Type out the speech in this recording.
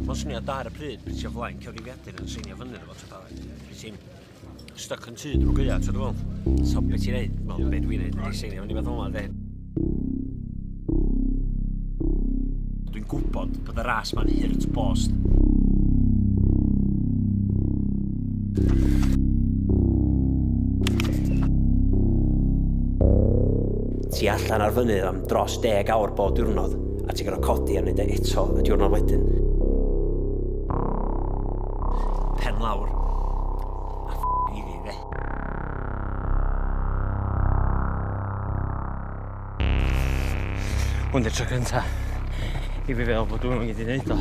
Mae'n syniad da ar y pryd, pryd ti'n flaen cyfrifiadur yn seinio fyny efo, ti'n pryd ti'n stuck yn tŷ drwy gaea, ti'n dweud? So, beth ti'n neud? Wel, be dwi'n neud ydy seinio fyny beth o'ma, de. Dwi'n gwybod bod y ras ma'n hurt bost. Ti allan ar fynydd am dros 10 awr bob diwrnod, a ti'n gorfod codi a neud e eto y diwrnod wedyn. Pen lawr. A iddi, de. Hwn di'r tro cynta i fi feddwl bod dwi'n mynd i wneud o.